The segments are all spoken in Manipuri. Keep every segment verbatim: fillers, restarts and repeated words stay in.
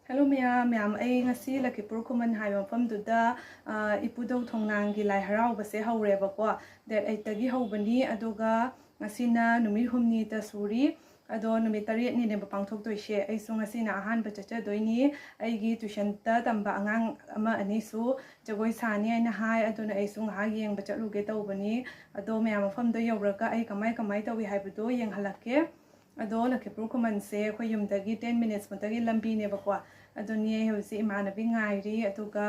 ꯍꯦꯜꯂꯣ ꯃꯌꯥꯝ, ꯃꯌꯥꯝ, ꯑꯩ ꯉꯁꯤ ꯂꯈꯤꯄꯨꯔ ꯈꯨꯃꯟ ꯍꯥꯏꯕ ꯃꯐꯝꯗꯨꯗ, ꯑ, ꯏꯄꯨꯗꯧ ꯊꯣꯡꯅꯥꯡꯒꯤ ꯂꯥꯏ ꯍꯔꯥꯎꯕꯁꯦ ꯍꯧꯔꯦꯕꯀꯣ꯫ ꯗꯦꯠ ꯑꯩꯠꯇꯒꯤ ꯍꯧꯕꯅꯤ, ꯑꯗꯨꯒ ꯉꯁꯤꯅ ꯅꯨꯃꯤꯠ ꯍꯨꯝꯅꯤꯇ ꯁꯨꯔꯤ, ꯑꯗꯣ ꯅꯨꯃꯤꯠ ꯇꯔꯦꯠꯅꯤꯅꯦꯕ ꯄꯥꯡꯊꯣꯛꯇꯣꯏꯁꯦ꯫ ꯑꯩꯁꯨ ꯉꯁꯤꯅ ꯑꯍꯥꯟꯕ ꯆꯠꯆꯗꯣꯏꯅꯤ꯫ ꯑꯩꯒꯤ ꯇ꯭ꯋꯤꯁꯟꯗ ꯇꯝꯕ ꯑꯉꯥꯡ ꯑꯃ ꯑꯅꯤꯁꯨ ꯖꯒꯣꯏ ꯁꯥꯅꯤ ꯍꯥꯏꯅ ꯍꯥꯏ, ꯑꯗꯨꯅ ꯑꯩꯁꯨ ꯉꯥꯏꯍꯥꯛ ꯌꯦꯡꯕ ꯆꯠꯂꯨꯒꯦ ꯇꯧꯕꯅꯤ꯫ ꯑꯗꯣ ꯃꯌꯥꯝ ꯃꯐꯝꯗꯣ ꯌꯧꯔꯒ ꯑꯩ ꯀꯃꯥꯏ ꯀꯃꯥꯏ ꯇꯧꯏ ꯍꯥꯏꯕꯗꯣ ꯌꯦꯡꯍꯜꯂꯛꯀꯦ꯫ ꯑꯗꯣ ꯂꯈꯤꯄꯨꯔ ꯈꯨꯃꯟꯁꯦ ꯑꯩꯈꯣꯏ ꯌꯨꯝꯗꯒꯤ ten minutes ꯃꯨꯛꯇꯒꯤ ꯂꯝꯕꯤꯅꯦꯕꯀꯣ꯫ ꯑꯗꯨꯅꯤ ꯑꯩ ꯍꯧꯖꯤꯛ ꯏꯃꯥꯟꯅꯕꯤ ꯉꯥꯏꯔꯤ, ꯑꯗꯨꯒ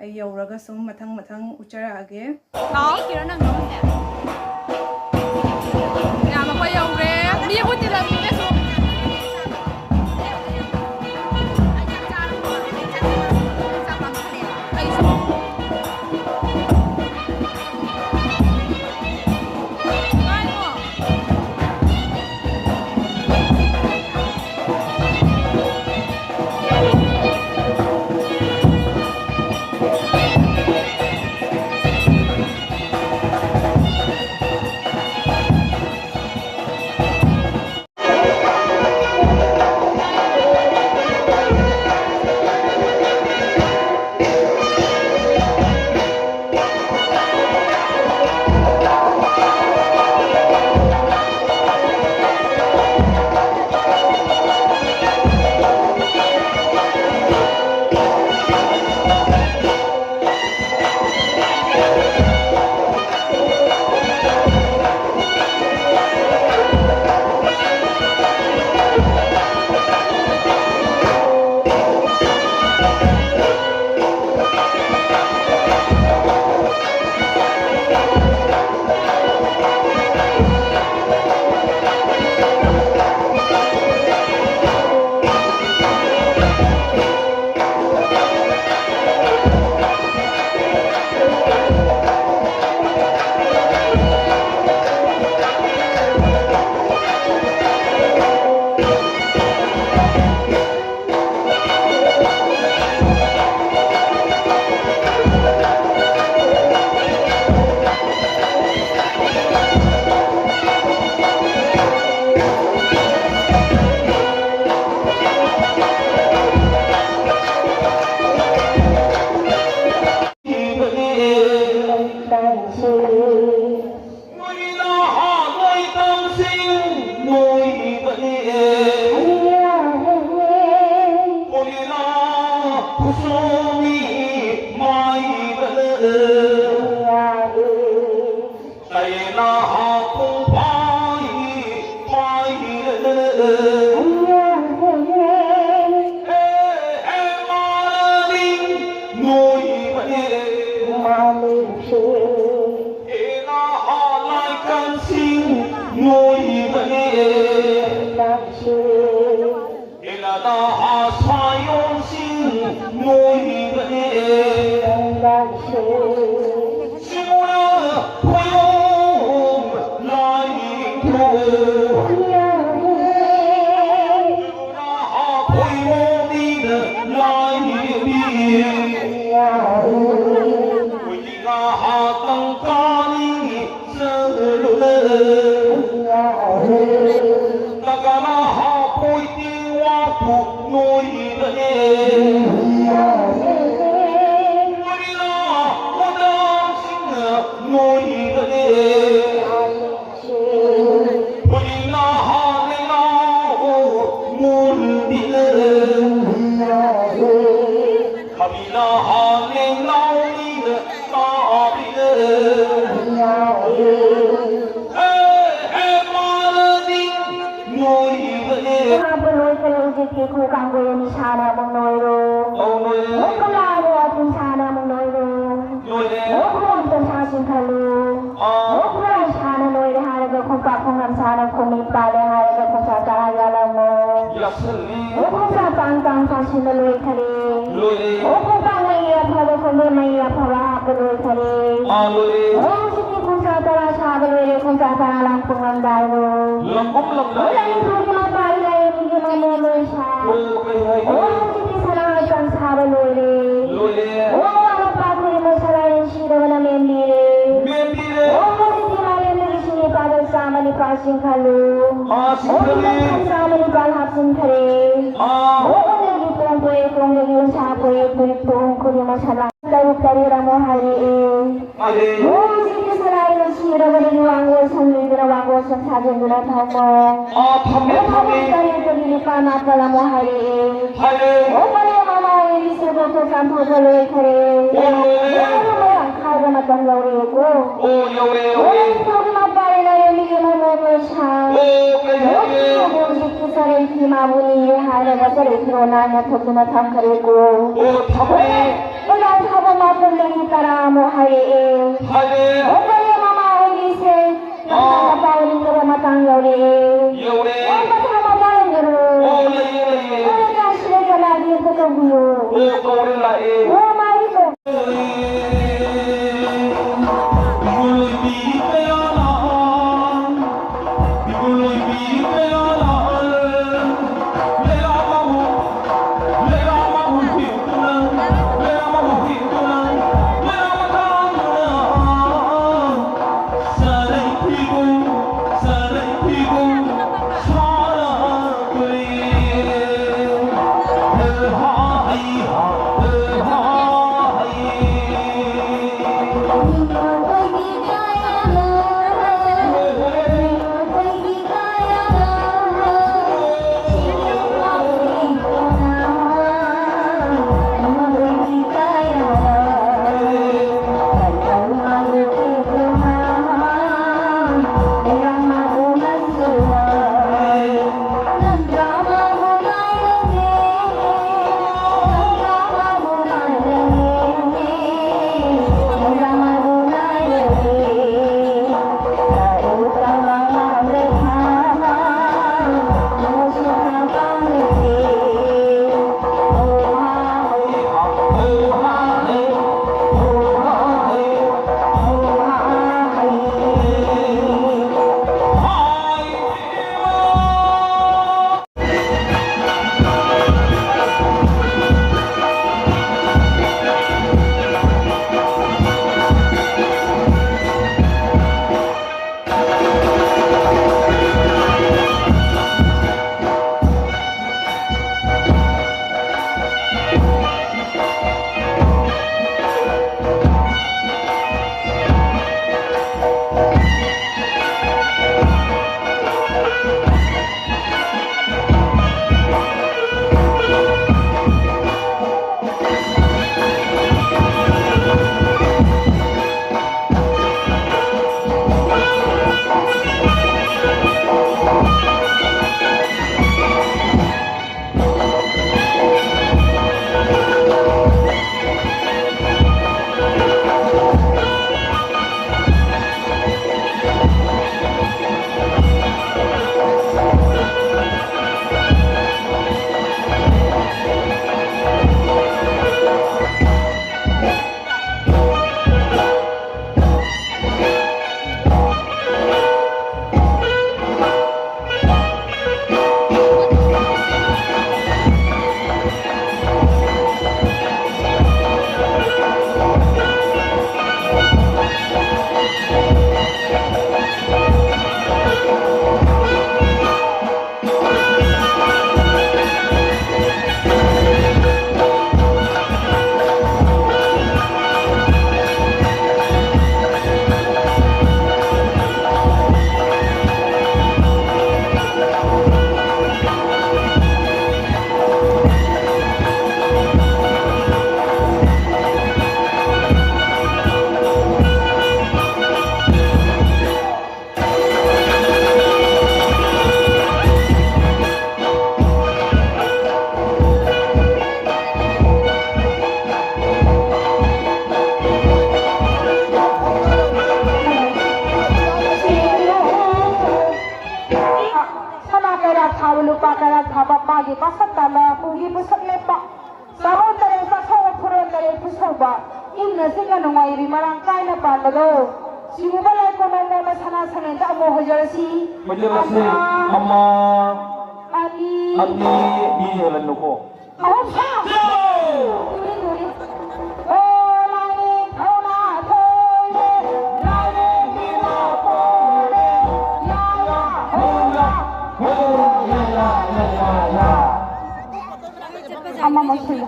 ꯑꯩ ꯌꯧꯔꯒ ꯁꯨꯝ ꯃꯊꯪ ꯃꯊꯪ ꯎꯠꯆꯔꯛꯑꯒꯦ꯫ ꯂꯥꯛꯑꯣ, ꯀꯤꯔꯣ, ꯅꯪ ꯅꯣꯡꯁꯦ꯫ ꯌꯥꯝ ꯑꯩꯈꯣꯏ ꯌꯧꯔꯦ꯫ ꯃꯤꯕꯨ ꯇꯤꯜꯂꯝꯃꯤꯅꯦ ꯁꯨꯝ꯫ ꯁꯣꯃꯤ ꯃꯥꯏꯕꯅ ꯀꯩꯅꯥ ꯍꯥꯞꯄꯨ ꯄꯥꯏ ꯄꯥꯏꯔꯅ ꯍꯦ ꯍꯦ ꯃꯥꯔꯅꯤꯡ ꯅꯣꯏꯕꯅꯦ ꯃꯥꯂꯦꯝꯁꯦ ꯀꯩꯅꯥ ꯍꯥ ꯂꯥꯏꯀꯟꯁꯤꯡ ꯅꯣꯏꯕꯅꯦ ꯅꯪꯁꯦ ꯏꯂꯥꯗ ꯍꯥ ꯁꯥꯌꯣꯟꯁꯤꯡ ꯅꯣꯏꯕꯅꯦ ꯁꯤꯃꯨꯅ ꯈꯣꯏꯌꯣꯝ ꯂꯥꯏꯅꯤꯡꯊꯧ ꯁꯤꯃꯨꯅ ꯍꯥ ꯈꯣꯏꯌꯣꯝꯅꯤꯅ ꯂꯥꯏꯅꯤꯡꯕꯤ ꯍꯥ ꯇꯪꯀꯥꯅꯤ ꯆꯠꯂꯨꯔꯦ ꯇꯀꯥꯅ ꯍꯥꯞꯄꯣꯏ ꯇꯤꯋꯥ ꯄꯨꯛ ꯅꯣꯏꯕꯅꯦ ꯃꯔꯤꯅ ꯃꯗꯥꯝꯁꯤꯡꯅ ꯅꯣꯏꯕꯅꯦ ꯃꯔꯤꯅ ꯍꯥꯟꯅ ꯂꯥꯛꯑꯣ ꯃꯨꯟꯕꯤꯅꯦ ꯀꯕꯤꯅ ꯍꯥꯟꯅ ꯂꯥꯎꯅꯤꯅ ꯇꯥꯕꯤꯅꯦ ꯍꯦ ꯍꯦ ꯃꯥꯔꯅꯤꯡ ꯅꯣꯏꯕꯅꯦ ꯍꯥꯞꯄ ꯂꯣꯏꯈꯔꯦ꯫ ꯍꯧꯖꯤꯛꯇꯤ ꯈꯨ ꯀꯥꯡꯕꯨ ꯑꯅꯤ ꯁꯥꯅ ꯑꯃꯨꯛ ꯅꯣꯏꯔꯣ꯫ ꯑꯧ, ꯅꯣꯏꯔꯦ꯫ ꯑꯃꯨꯛ ꯀꯂꯥꯕꯨ ꯑꯗꯨꯝ ꯁꯥꯅ ꯑꯃꯨꯛ ꯅꯣꯏꯔꯣ꯫ ꯅꯣꯏꯔꯦ꯫ ꯑꯃꯨꯛ ꯈꯨ ꯑꯗꯨꯝ ꯁꯥꯁꯤꯟ ꯈꯜꯂꯨ꯫ ꯑꯥ꯫ ꯑꯃꯨꯛ ꯈꯨꯔꯥꯏ ꯁꯥꯅ ꯅꯣꯏꯔꯦ ꯍꯥꯏꯔꯒ ꯈꯣꯡꯄꯥꯛ ꯈꯣꯡꯅꯝ ꯁꯥꯅ ꯈꯣꯡꯃꯤꯠ ꯄꯥꯜꯂꯦ ꯍꯥꯏꯔꯒ ꯈꯣꯡꯁꯥ ꯇꯔꯥ ꯌꯥꯜꯂꯝꯃꯣ꯫ ꯌꯥꯁꯜꯂꯤ꯫ ꯑꯃꯨꯛ ꯈꯣꯡꯁꯥ ꯇꯥꯡ ꯇꯥꯡ ꯁꯥꯁꯤꯟꯕ ꯂꯣꯏꯈꯔꯦ꯫ ꯂꯣꯏꯔꯦ꯫ ꯑꯃꯨꯛ ꯈꯣꯡꯄꯥꯛ ꯃꯩ ꯑꯐꯕ ꯈꯣꯡꯃꯤꯠ ꯃꯩ ꯑꯐꯕ ꯍꯥꯞꯄ ꯂꯣꯏꯈꯔꯦ꯫ ꯑꯥ, ꯂꯣꯏꯔꯦ꯫ ꯑꯃꯨꯛ ꯍꯧꯖꯤꯛꯇꯤ ꯈꯣꯡꯁꯥ ꯇꯔꯥ ꯁꯥꯕ ꯂꯣꯏꯔꯦ, ꯈꯣꯡꯁꯥ ꯇꯔꯥ ꯂꯥꯡ ꯄꯨꯡꯂꯝꯗꯥꯏꯗꯣ꯫ ꯂꯝꯕꯨꯝ ꯂꯝꯗꯥꯏ꯫ ꯑꯣ, ꯂꯝꯕꯨꯝꯒꯤ ꯃꯄꯥꯟ ꯂꯥꯏꯔꯦꯝꯕꯤꯒꯤ ꯃꯃꯣꯟ ꯂꯣꯏꯁꯥ꯫ ꯑꯣ, ꯀꯩ ꯍꯥꯏꯒꯦ? ꯑꯣ, ꯍꯧꯖꯤꯛꯇꯤ ꯁꯅꯥ ꯍꯛꯆꯥꯡ ꯁꯥꯕ ꯂꯣꯏꯔꯦ꯫ ꯂꯣꯏꯔꯦ꯫ ꯑꯣ, ꯑꯋꯥ ꯃꯄꯥ ꯈꯨꯗꯤꯡꯃꯛ ꯁꯅꯥ ꯂꯦꯟ ꯁꯤꯗꯕꯅ ꯃꯦꯟꯕꯤꯔꯦ꯫ ꯃꯦꯟꯕꯤꯔꯦ꯫ ꯑꯣ, ꯍꯧꯖꯤꯛꯇꯤ ꯃꯥꯂꯦꯝꯗꯒꯤ ꯁꯤꯅꯤ ꯄꯥꯗꯜ ꯆꯥꯝꯃ ꯅꯤꯄꯥꯜ ꯆꯤꯡꯈꯠꯂꯨ꯫ ꯑꯥ, ꯑꯣ, ꯆꯤꯡꯈꯠꯂꯤ꯫ ꯅꯤꯄꯥꯜ ꯆꯥꯝꯃ ꯅꯤꯄꯥꯜ ꯍꯥꯞꯆꯤꯟꯈꯔꯦ꯫ ꯑꯥ꯫ ꯑꯣ, ꯑꯣꯟꯗꯒꯤ ꯇꯣꯡ ꯄꯣꯛꯑꯦ, ꯇꯣꯡꯗꯒꯤ ꯎꯟꯁꯥ ꯄꯣꯛꯑꯦ, ꯇꯣꯡ ꯈꯨꯗꯤꯡꯃꯛ ꯁꯅꯥ ꯇꯔꯨꯛ ꯇꯔꯦꯠ ꯑꯃꯨꯛ ꯍꯥꯏꯔꯛꯑꯦ꯫ ꯍꯥꯏꯔꯛꯑꯦ꯫ ꯑꯣ, ꯍꯧꯖꯤꯛꯇꯤ ꯁꯅꯥ ꯂꯦꯟ ꯁꯤꯔꯕꯗꯒꯤ ꯋꯥꯡꯒꯣꯏ ꯁꯪ ꯂꯩꯗꯨꯅ ꯋꯥꯡꯒꯣꯏ ꯁꯪ ꯁꯥꯖꯤꯟꯗꯨꯅ ꯊꯝꯃꯣ꯫ ꯑꯥ, ꯊꯝꯃꯦ, ꯑꯣ, ꯊꯝꯃꯦ꯫ ꯇꯔꯦꯠꯇꯒꯤ ꯅꯤꯄꯥꯜ ꯃꯥꯄꯜ ꯑꯃꯨꯛ ꯍꯥꯏꯔꯛꯑꯦ꯫ ꯍꯥꯏꯔꯛꯑꯦ꯫ ꯑꯣ, ꯃꯔꯦꯝ ꯃꯃꯥ ꯑꯣꯏꯕꯤꯁꯦ ꯇꯥꯟꯊꯣꯛꯄ ꯂꯣꯏꯈꯔꯦ꯫ ꯑꯣ, ꯂꯣꯏꯔꯦ꯫ ꯂꯣꯏꯅꯃꯛ ꯌꯥꯝ ꯈꯥꯏꯕ ꯃꯇꯝ ꯌꯧꯔꯦꯀꯣ꯫ ꯑꯣ, ꯌꯧꯔꯦ, ꯌꯧꯔꯦ꯫ ꯍꯣꯔꯦꯟ ꯊꯧꯔꯤ ꯃꯄꯥꯔꯤ ꯂꯥꯏꯔꯦꯝꯕꯤꯒꯤ ꯃꯃꯣ ꯃꯩꯁꯥ꯫ ꯑꯣ, ꯀꯩ ꯍꯥꯏꯒꯦ? ꯍꯧꯖꯤꯛꯇꯤ ꯆꯔꯩ ꯐꯤ ꯃꯥꯕꯨ ꯅꯤꯔꯦ ꯍꯥꯏꯔꯒ ꯆꯔꯩ ꯐꯤꯔꯣꯜ ꯅꯥꯏꯅ ꯊꯣꯛꯇꯨꯅ ꯊꯝꯈ꯭ꯔꯦꯀꯣ꯫ ꯑꯣ, ꯊꯝꯃꯦ꯫ ꯑꯣꯖꯥ ꯊꯧꯕ ꯃꯥꯄꯨꯝꯗꯒꯤ ꯇꯔꯥ ꯑꯃꯨꯛ ꯍꯥꯏꯔꯛꯑꯦ꯫ ꯍꯥꯏꯔꯦ꯫ ꯑꯣ, ꯀꯔꯤ ꯃꯃꯥ ꯑꯣꯏꯔꯤꯁꯦ? ꯑꯥ꯫ ꯃꯇꯥꯡ ꯄꯥꯎ ꯂꯤꯡꯒꯗꯕ ꯃꯇꯥꯡ ꯌꯧꯔꯛꯑꯦ꯫ ꯌꯧꯔꯛꯑꯦ꯫ ꯑꯣ, ꯃꯊꯥ ꯃꯆꯥ ꯂꯩꯒꯅꯨ꯫ ꯑꯣ, ꯂꯩꯌꯦ, ꯂꯩꯌꯦ꯫ ꯑꯣ, ꯂꯩꯀꯥꯏꯁꯤꯗ ꯀꯅꯥꯒꯤ ꯑꯝꯇ ꯀꯧꯕꯤꯌꯨ꯫ ꯑꯣ, ꯀꯧꯔꯦ ꯂꯥꯛꯑꯦ꯫ ꯑꯣ, ꯃꯥꯒꯤ ꯀꯧ- ꯁꯛꯂꯦꯞꯄ, ꯆꯥꯔꯣꯟ ꯇꯔꯦꯠ ꯆꯥꯛꯁꯧꯕ, ꯐꯨꯔꯣꯟ ꯇꯔꯦꯠ ꯈꯨꯠꯁꯧꯕ, ꯏꯪꯅ ꯆꯤꯛꯅ ꯅꯨꯡꯉꯥꯏꯕꯤ ꯃꯔꯥꯡ ꯀꯥꯏꯅ ꯄꯥꯟꯕꯗꯣ, ꯁꯤꯒꯨꯝꯕ ꯂꯥꯏ ꯀꯣꯟꯅꯣꯡ ꯃꯣꯡꯅ ꯁꯅꯥ ꯁꯅꯦꯟꯗ ꯑꯃꯨꯛ ꯍꯣꯏꯖꯔꯁꯤ꯫ ꯍꯣꯏꯖꯔꯁꯤ꯫ ꯑꯃ, ꯑꯃ, ꯑꯅꯤ, ꯑꯅꯤ, ꯃꯤ ꯍꯦꯜꯍꯟꯅꯨꯀꯣ꯫ ꯑꯍꯨꯝ, ꯁꯥ! ꯇꯨꯔꯤ, ꯇꯨꯔꯤ꯫ ꯑꯣ, ꯂꯥꯏꯔꯦꯟ ꯊꯧꯅꯥ ꯊꯣꯏꯔꯦ, ꯂꯥꯏꯔꯦꯟ ꯕꯤꯅꯥ ꯄꯣꯔꯦ, ꯌꯥ, ꯌꯥ, ꯍꯣ, ꯌꯥ, ꯍꯣ, ꯌꯥ, ꯌꯥ, ꯌꯥ, ꯌꯥ, ꯌꯥ꯫ ꯑꯃꯃ ꯁꯨꯏ꯫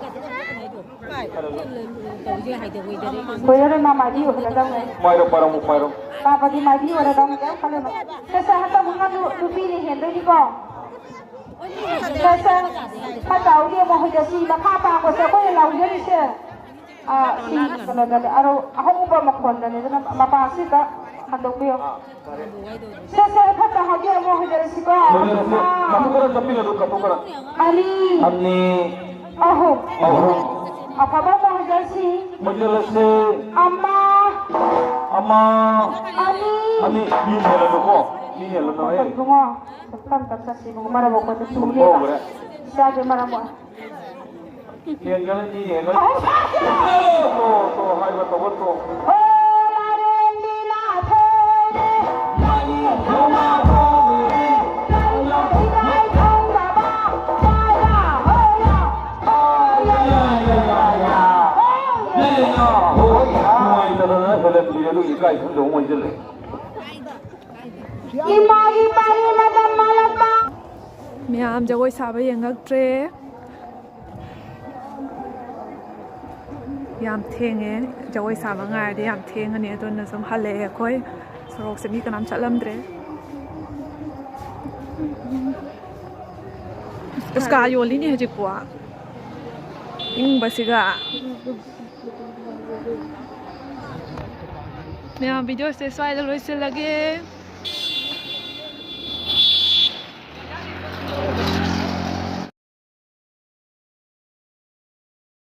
ꯀꯣꯏꯔꯔꯣꯏ, ꯃꯥ ꯃꯥꯏꯕꯤ ꯑꯣꯏꯍꯜꯂꯗꯧꯅꯦ꯫ ꯄꯥꯏꯔꯣ, ꯄꯥꯏꯔꯣ, ꯑꯃꯨꯛ ꯄꯥꯏꯔꯣ꯫ ꯄꯥꯄꯗꯤ ꯃꯥꯏꯕꯤ ꯑꯣꯏꯔꯗꯧꯅꯦ, ꯀꯩꯝ ꯈꯜꯂꯨꯅꯨ꯫ ꯁꯦ, ꯁꯦ, ꯍꯟꯗꯛ ꯑꯃꯨꯛꯅ ꯅꯨ-, ꯅꯨꯄꯤꯅ ꯍꯦꯟꯗꯣꯏꯅꯤꯀꯣ꯫ ꯁꯦ, ꯁꯦ, ꯐꯠꯇ ꯍꯥꯎꯗꯤ ꯑꯃꯨꯛ ꯍꯧꯖꯤꯛ ꯁꯤ ꯃꯈꯥ ꯄꯥꯡꯕꯁꯦ ꯑꯩꯈꯣꯏꯅ ꯂꯥꯎꯖꯔꯤꯁꯦ꯫ ꯑꯥ, ꯁꯤ ꯀꯩꯅꯣꯗꯅꯦ, ꯑꯔꯧ-, ꯑꯍꯧꯕ ꯃꯈꯣꯟꯗꯅꯦ, ꯑꯗꯨꯅ ꯃꯄꯥꯁꯤꯗ ꯍꯟꯗꯣꯛꯄꯤꯌꯣ꯫ ꯁꯦ, ꯁꯦ, ꯐꯠꯇ ꯍꯥꯎꯗꯤ ꯑꯃꯨꯛ ꯍꯧꯖꯔꯁꯤꯀꯣ꯫ ꯂꯣꯏꯔꯦ, ꯁꯦ, ꯀꯥꯊꯣꯛꯈ꯭ꯔꯣ, ꯆꯠꯄꯤꯔꯣ, ꯑꯗꯨ ꯀꯥꯊꯣꯛꯈ꯭ꯔꯣ꯫ ꯑꯅꯤ꯫ ꯑꯅꯤ꯫ ꯑꯍꯨꯝ꯫ ꯑꯍꯨꯝ꯫ ꯑꯐꯕ ꯑꯃ ꯍꯧꯖꯔꯁꯤ꯫ ꯍꯧꯖꯔꯁꯤ꯫ ꯑꯃ꯫ ꯑꯃ꯫ ꯑꯅꯤ꯫ ꯑꯅꯤ꯫ ꯃꯤ ꯍꯦꯜꯂꯅꯨꯀꯣ꯫ ꯃꯤ ꯍꯦꯜꯂꯅꯨ, ꯍꯦ꯫ ꯏꯕꯨꯡꯉꯣ, ꯇꯞ ꯇꯞ ꯆꯠꯁꯤ, ꯏꯕꯨꯡꯉꯣ, ꯃꯔꯝ ꯃꯣꯛꯄꯗ ꯇꯨꯅꯦꯕ꯫ ꯍꯧꯈ꯭ꯔꯦ꯫ ꯏꯆꯥꯁꯦ ꯃꯔꯝ ꯃꯣꯛꯑꯦ꯫ ꯌꯦꯡꯒꯅꯤ, ꯃꯤ ꯌꯦꯡꯒꯅꯤ꯫ ꯇꯣ, ꯇꯣ, ꯍꯥꯏꯕ ꯇꯧꯕ ꯇꯣ꯫ ꯅꯨꯡꯉꯥꯏꯇꯗꯅ ꯍꯦꯜꯍꯟꯕꯤꯔꯦ, ꯑꯗꯨꯒꯤ ꯏꯀꯥꯏ ꯈꯪꯗꯕ ꯑꯃ ꯑꯣꯏꯁꯤꯜꯂꯦ꯫ ꯏꯃꯥꯒꯤ ꯄꯥꯔꯤ ꯃꯇꯝ ꯃꯥꯜꯂꯛꯄ꯫ ꯃꯌꯥꯝ ꯖꯒꯣꯏ ꯁꯥꯕ ꯌꯦꯡꯉꯛꯇ꯭ꯔꯦ꯫ ꯌꯥꯝ ꯊꯦꯡꯉꯦ꯫ ꯖꯒꯣꯏ ꯁꯥꯕ ꯉꯥꯏꯔꯗꯤ ꯌꯥꯝ ꯊꯦꯡꯉꯅꯤ꯫ ꯑꯗꯨꯅ ꯁꯨꯝ ꯍꯜꯂꯛꯑꯦ ꯑꯩꯈꯣꯏ꯫ ꯁꯣꯔꯣꯛꯁꯦ ꯃꯤ ꯀꯅꯥꯝ ꯆꯠꯂꯝꯗ꯭ꯔꯦ꯫ ꯎꯁꯀꯥ ꯌꯣꯜꯂꯤꯅꯦ ꯍꯧꯖꯤꯛꯄꯨ꯫ ꯏꯪꯕꯁꯤꯒ꯫ ꯃꯌꯥꯝ, ꯚꯤꯗꯤꯑꯣꯁꯦ ꯁ꯭ꯋꯥꯏꯗ ꯂꯣꯏꯁꯤꯜꯂꯒꯦ꯫